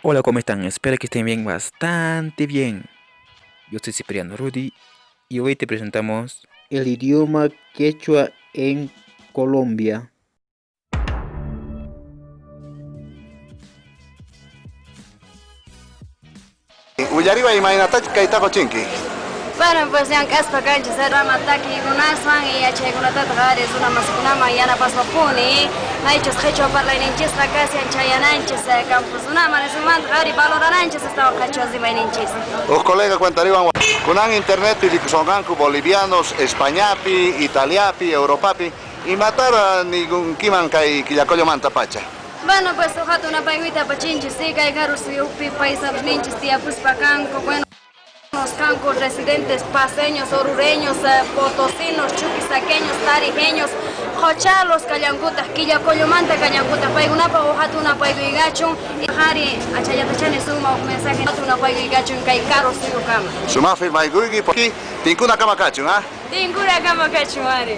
Hola, ¿cómo están? Espero que estén bien, bastante bien. Yo soy Cipriano Rudy y hoy te presentamos el idioma quechua en Colombia. Willariway imaynatachus kaytaqa chinki. Bueno, pues llank'aspa kanchis rama takiykunaswan y yachaykunatataj ari runa masikunaman yanapaspapuni, maychus qhichwa parlayninchisqa kashan chayananchis campus runaman, esomanta ari valorananchis astawan qhichwa rimayninchis. Uj colega cuentariwan kunan internetpi rikusonqanku bolivianos Españapi, Italiapi, Europapi, imatara nigunkiman kay Quillacollomanta pacha. Bueno, pues uqata unapaykuyta apachinchis, sí, kay karu suyupi paisanosninchis tiyapuspa kanku, bueno, kanku residentes paseños, orureños, potosinos, chuquisaqueños, tarijeños, qochalos kallankutaj, Quillacollomanta kallankutaj, paykunapaj uqata unapaykuyqachun, qhari achallatachani suma uj mensaje unapaykuyqachun kay karu suyukama. Sumaj firmaykuyki, tinkuna kama kachun, ah? Tinkuna kama kachun, ari.